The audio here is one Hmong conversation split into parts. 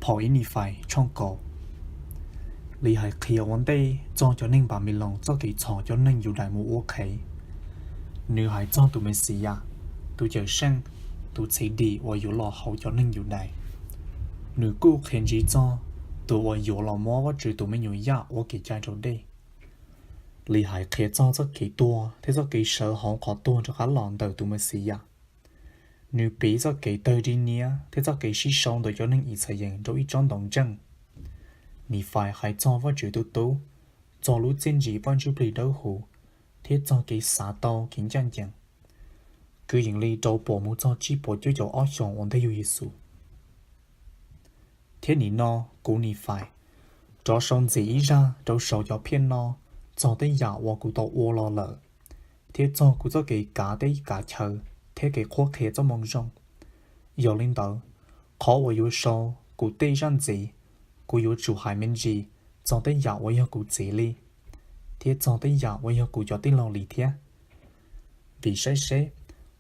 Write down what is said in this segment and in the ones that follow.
Phau ib Nifais tshooj kaum. Lihais qhia ua ntej txog cov neeg Npanpiloos txoj kev txhom cov neeg Yudais mus ua qhev. Nws hais txog tus Mexiyas, tus Cawmseej, tus Txhiv Dim uas yuav los hauv cov neeg Yudais. Nws kuj qhia ntsiv txog tus uas yuav los muab Vajtswv tus me nyuam Yaj ua kev cai raus dej. Lihais qhia txog txoj kev tuag thiab txoj kev sawv hauv qhov tuag rov qab los ntawm tus Mexiyas. Nws piv txoj kev tawg dib niab thiab txoj kev sib sau ntawm cov neeg Ixayees rau ib tsob ntoo ntseej. Nifais hais txog Vajtswv tus tub, txog lub txiaj ntsim Vaj Ntsuj Plig Dawb Huv, thiab txog kev xav tau kev ncaj ncees, kwv yees li rau puas mus txog tsib puas cuaj caum ob xyoos ua ntej yug Yexus. Thiab nim no, kuv Nifais, rov sau ntxiv ib zaj rau saum cov phiaj no txog tej yam uas kuv tau ua los lawm, thiab txog kuv txoj kev kav tej kav chaw thiab kev qhuab qhia txoj moo zoo. Yog li ntawd, qhov uas yuav sau kuv tej zaj ntxiv, kuv yuav tsum hais me ntsis txog tej yam uas yog kuv txiv li, thiab txog tej yam uas yog kuv cov tij laug li thiab. Vim saib seb,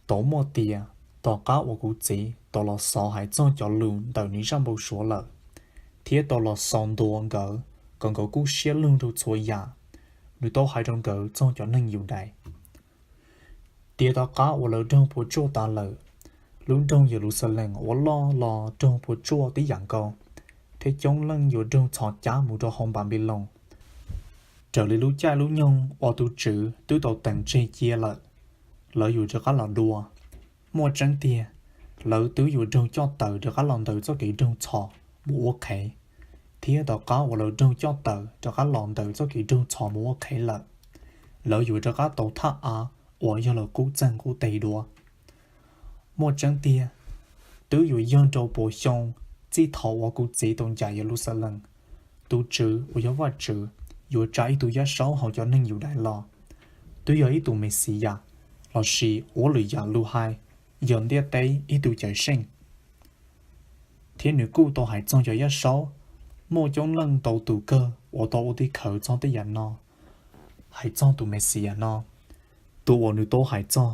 tau muaj tias tom qab uas kuv txiv tau los xaus hais txog cov lus ntawm nws zaj npau suav lawm, thiab tau los xaus ntuas nkawd kom nkawd kub siab lug rau txhua yam, nws tau hais rau nkawd txog cov neeg Yudais, tias tom qab uas lawv raug puas tsuaj tas lawm, lub nroog Yeluxalees ua loj los raug puas tsuaj tib yam nkaus, thiab coob leej yuav raug txhos cav mus rau hauv Npanpiloos, raws li lub caij lub nyoog uas tus Tswv twb tau teem tseg cia lawm, lawv yuav rov qab los dua. Muaj tseeb tiag, lawv twb yuav raug coj tawm rov qab los ntawm txoj kev raug txhom mus ua qhev, thiab tom qab uas lawv raug coj tawm rov qab los ntawm txoj kev raug txhom mus ua qhev lawm, lawv yuav rov qab tau thaj av uas yog lawv qub txeeg qub teg dua. Muaj tseeb tiag, twb yuav yog rau puas xyoo txij thaum uas kuv txiv tau ncaim Yeluxalees, tus Tswv uas yog Vajtswv yuav tsa ib tug yaj saub hauv cov neeg Yudais los, twb yog ib tug Mexiyas, lossis ua lwm yam lus hais, yog ntiaj teb ib tug Cawmseej. Thiab nws kuj tau hais txog cov yaj saub, muaj coob leej ntau tus kawg uas tau ua tim khawv txog tej yam no, hais txog tus Mexiyas no, tus uas nws tau hais txog,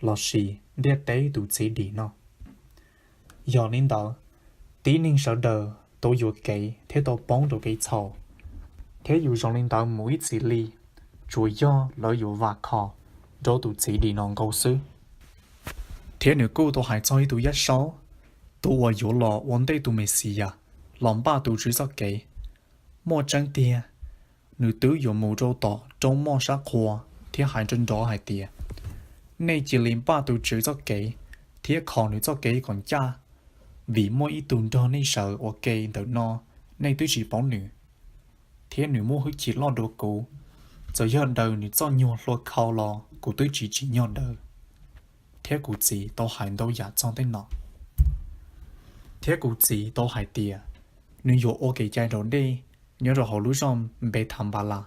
lossis ntiaj teb tus Txhiv Dim no. Yog li ntawd, tib neeg sawv daws tau yuam kev thiab tau poob rau kev txhaum, thiab yuav zoo li ntawd mus ib txhis li, tsuas yog lawv yuav vam khom rau tus Txhiv Dim no nkaus xwb. Thiab nws kuj tau hais txog ib tug yaj saub, tus uas yuav los ua ntej tus Mexiyas los npaj tus Tswv txoj kev. Muaj tseeb tiag, nws twb yuav mus rau tom roob moj sab qhua thiab hais nrov nrov hais tias, nej cia li npaj tus Tswv txoj kev thiab kho nws txoj kev kom ncaj, vim muaj ib tug nrog nej sawv ua ke ntawm no, nej twb tsis paub nws. Thiab nws muaj hwj chim loj dua kuv, txawm yog daws nws txoj nyuag hlua khau los kuv twb tsis tsim nyog daws. Thiab kuv txiv tau hais ntau yam txog tej no. Thiab kuv txiv tau hais tias, nws yuav ua kev cai raus dej nyob rau hauv lub zos Npethanpalas,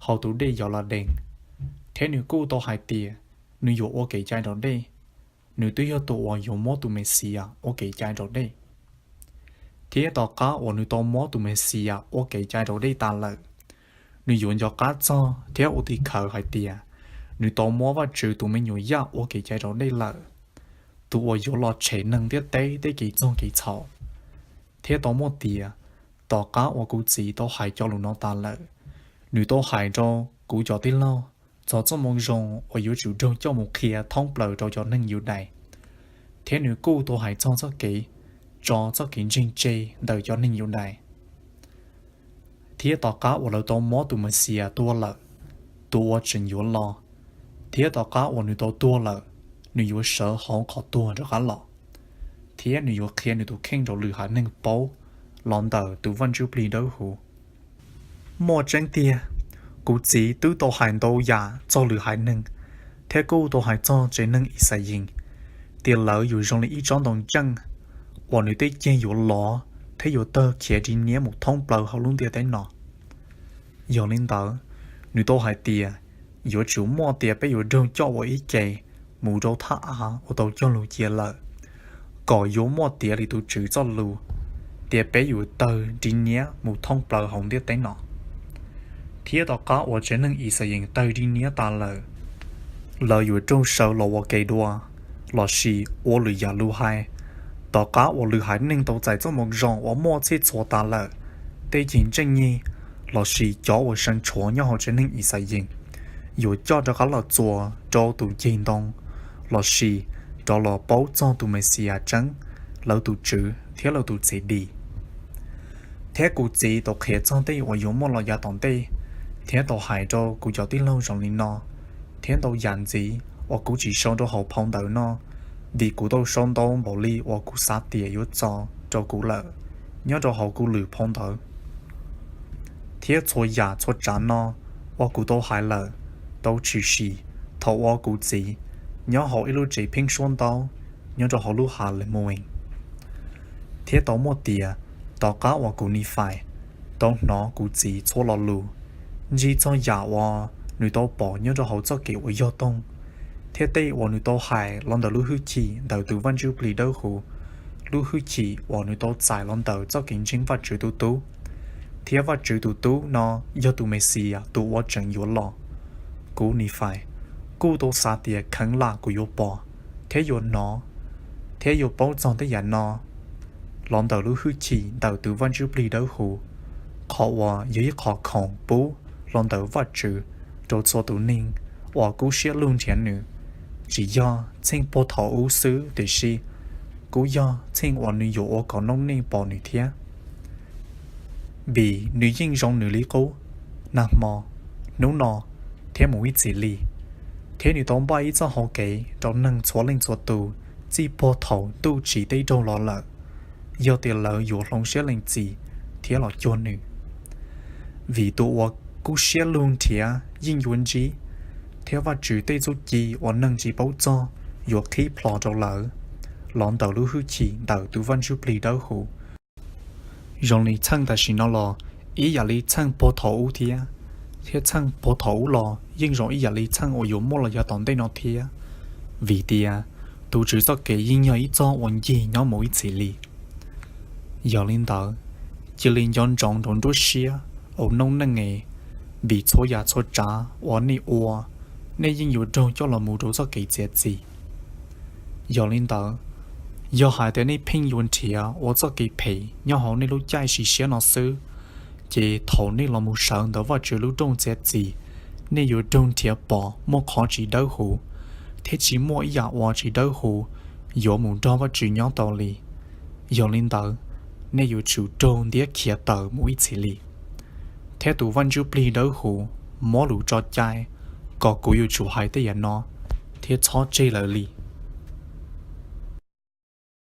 hauv tus dej Yauladees. Thiab nws kuj tau hais tias, nws yuav ua kev cai raus dej, nws twb yog tus uas yuav muab tus Mexiyas ua kev cai raus dej. Thiab tom qab uas nws tau muab tus Mexiyas ua kev cai raus dej tas lawm, nws yuav nco qab txog thiab ua tim khawv hais tias, nws tau muab Vajtswv tus me nyuam Yaj ua kev cai raus dej lawm, tus uas yuav los tshem neeg ntiaj teb tej kev txog kev txhaum. Thiab tau muaj tias, tom qab uas kuv txiv tau hais cov lus no tas lawm, nws tau hais rau kuv cov tij laug txog txoj moo zoo uas yuav tsum raug coj mus qhia thoob plaws rau cov neeg Yudais, thiab nws kuj tau hais txog txoj kev tso txoj kev ntseeg tseg ntawm cov neeg Yudais. Thiab tom qab uas lawv tau muab tus Mexiyas tua lawm, tus uas tseem yuav los, thiab tom qab uas nws tau tuag lawm, nws yuav sawv hauv qhov tuag rov qab los, thiab nws yuav qhia nws tus kheej rau lwm haiv neeg paub los ntawm tus Vaj Ntsuj Plig Dawb Huv. Muaj tseeb tiag, kuv txiv twb tau hais ntau yam txog lwm haiv neeg, thiab kuj tau hais txog tsev neeg Ixayees, tias lawv yuav zoo li ib tsob ntoo ntseej uas nws tej ceg yuav lov thiab yuav tawg khiav ri niab mus thoob plaws hauv lub ntiaj teb no. Yog li ntawd, nws tau hais tias, yuav tsum muaj tias peb yuav raug coj ua ib ce mus rau thaj av uas tau cog lus cia lawm, kom yuav muaj tiav li tus Tswv txoj lus, tias peb yuav tawg ri niab mus thoob plaws hauv ntiaj teb no. Thiab tom qab uas tsev neeg Ixayees tawg ri niab tas lawm, lawv yuav raug sawv los ua ke dua, lossis ua lwm yam lus hais, Tom qab uas lwm haiv neeg tau txais txoj moo zoo uas muaj txhij txhua tas lawm, tej ceg ntseeg yig lossis cov uas seev tshuav nyob hauv tsev neeg Ixayees yuav coj rov qab los txuas rau tus ceg ntoo lossis rov los paub txog tus Mexiyas tseeb, lawv tus Tswv thiab lawv tus Txhiv Dim. Thiab kuv txiv tau qhia txog tej uas yuav muaj los yav tom ntej, thiab tau hais rau kuv cov tij laug zoo li no. Thiab ntau yam ntxiv uas kuv tsis sau rau hauv phau ntawv no, vim kuv tau sau ntau npaum li uas kuv xav tias yuav txaus rau kuv lawm nyob rau hauv kuv lwm phau ntawv. Thiab txhua yam txhua tsav no uas kuv tau hais lawm tau tshwm sim thaum uas kuv txiv nyob hauv ib lub tsev pheeb suab ntaub nyob rau hauv lub hav Lemuees. Thiab tau muaj tias, tom qab uas kuv Nifais tau hnov kuv txiv txhua lo lus, ntsig txog yam uas nws tau pom nyob rau hauv txoj kev uas yog toog, thiab tej uas nws tau hais los ntawm lub hwj chim ntawm tus Vaj Ntsuj Plig Dawb Huv, lub hwj chim uas nws tau txais los ntawm txoj kev ntseeg Vajtswv tus Tub, thiab Vajtswv tus Tub no yog tus Mexiyas tus uas tseem yuav los, kuv Nifais kuj tau xav tias kheev lam kuv yuav pom, thiab yuav hnov, thiab yuav paub txog tej yam no los ntawm lub hwj chim ntawm tus Vaj Ntsuj Plig Dawb Huv, qhov uas yog ib qho khoom pub los ntawm Vajtswv rau txhua tus neeg uas kub siab lug nrhiav nws, tsis yog txheej puag thaum ub xwb tiam sis kuj yog txheej uas nws yuav ua kom noob neej pom nws thiab. Vim nws yeej zoo nws li qub, nag hmo, hnub no, thiab mus ib txhis li. Thiab nws tau npaj ib txoj hau kev rau neeg txhua leej txhua tus txij puag thaum ntuj tsim teb raug los lawm, yog tias lawv yuav hloov siab lees txim thiab los cuag nws. Vim tus uas kub siab lug nrhiav yeej yuav ntsib, thiab Vajtswv tej txuj ci uas neeg tsis paub txog yuav qhib plho rau lawv los ntawm lub hwj chim ntawm tus Vaj Ntsuj Plig Dawb Huv. Zoo li txheej tam sim no los ib yam li txheej puag thaum ub thiab, thiab txheej puag thaum ub los yeej zoo ib yam li txheej uas yuav muaj los yav tom ntej no thiab, vim tias tus Tswv txoj kev yeej yog ib txoj uas ncig nyob mus ib txhis li. Yog li ntawd, cia li nco ntsoov rau nruab siab, ua noob neej es, vim txhua yam txhua tsav uas nej ua, nej yeej yuav raug coj los mus rau txoj kev txiav txim. Yog li ntawd, yog hais tias nej pheej yuav nrhiav ua txoj kev phem nyob hauv nej lub caij sim siab no xwb, ces thaum nej los mus sawv ntawm Vajtswv lub rooj txiav txim, nej yuav raug nrhiav pom muaj qhov tsis dawb huv, thiab tsis muaj ib yam uas tsis dawb huv yuav mus nrog Vajtswv nyob tau li. Yog li ntawd, nej yuav tsum raug ntiab khiav tawm mus ib txhis li. Thiab tus Vaj Ntsuj Plig Dawb Huv muab lus tso cai kom kuv yuav tsum hais tej yam no thiab txhob tseg lawv li.